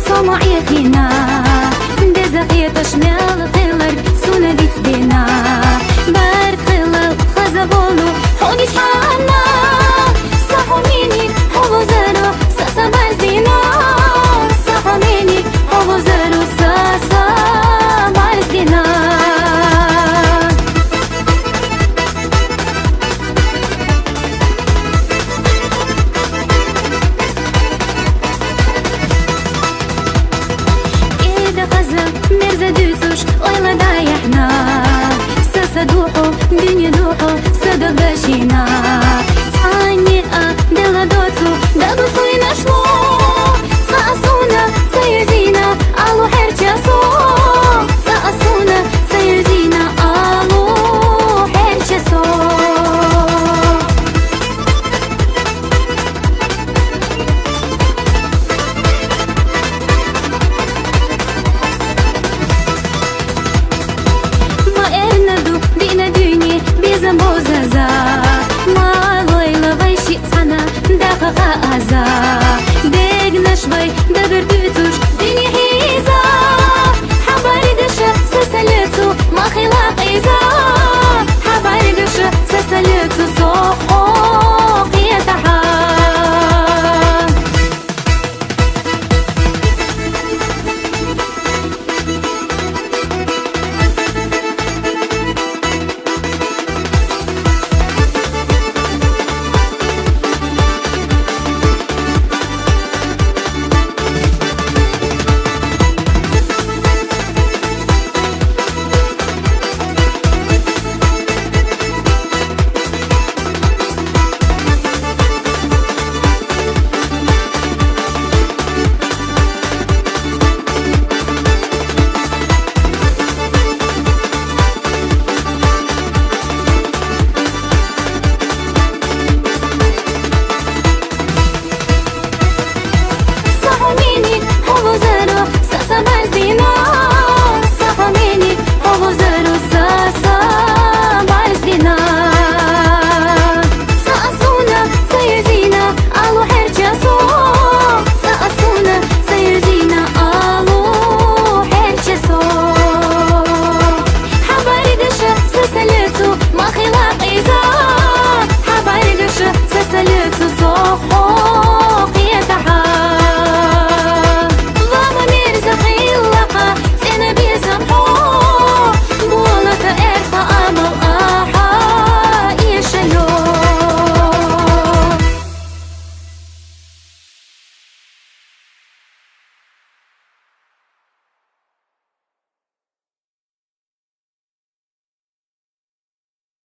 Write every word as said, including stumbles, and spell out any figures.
Со ма гӀехина, деза хеташ мел хилар, суна дицдина. Баркалла, хаза болу, хьо гичхьана. Са хьо мини, хьо лозаро, са са баздина. Са хьо мини, хьо лозаро, са са баздина. КӀеда хаза, мерза дуьйцуш, ойла даяхьна. Са са духьу, дуьне духьу, са дагашина. Цхьанне а дела доцу, дагу суйнашло. Ца а суна, ца юзина, алу хӀерчасо. Ца а суна, ца юзина, алу хӀерчасо. Ма эрна ду, дина дуьне, безам бозаза. Ма лойла вай ши цхьана, даха хааза.